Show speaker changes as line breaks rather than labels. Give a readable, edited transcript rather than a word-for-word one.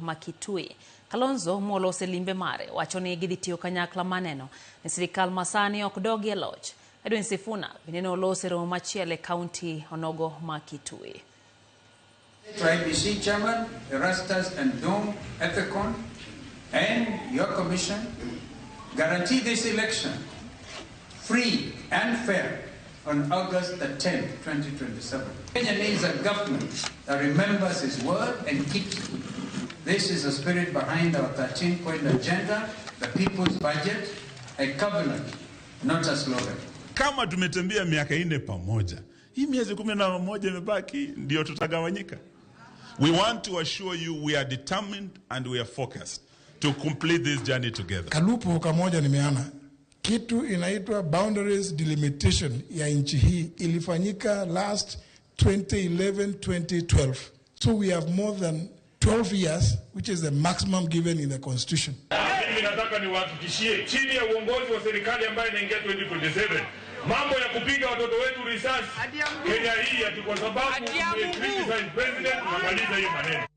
Ma Kitui. Kalonzo molose limbe mare wacho ni gidhi tiyo kanyakla maneno ni sirikal masani ok dogi e loch. Edwin Sifuna bende ne olose romo machielo e kaunti onogo ma Kitui.
To IEBC Chairman Erastus Ndong Ethekon and your commission, guarantee this election free and fair on August the 10th, 2027. Kenya needs a government that remembers its word and keeps it. This is the spirit behind our 13-point agenda, the people's budget, a covenant, not a slogan.
Kama tumetembea miaka 4 pamoja, hii miezi 11 imebaki ndio tutagawanyika. We want to assure you we are determined and we are focused to complete this journey together.
Kalupu kamoja nimeana kitu inaitwa boundaries delimitation ya nchi hii ilifanyika last 2011 2012, so we have more than 12 years, which is the maximum given in the constitution.
Mimi nataka niwahakikishie chini ya uongozi wa serikali ambayo inaingia 2027, mambo ya kupiga watoto wetu risasi Kenya hii ati kwa sababu criticize president, tunamaliza hiyo maneno.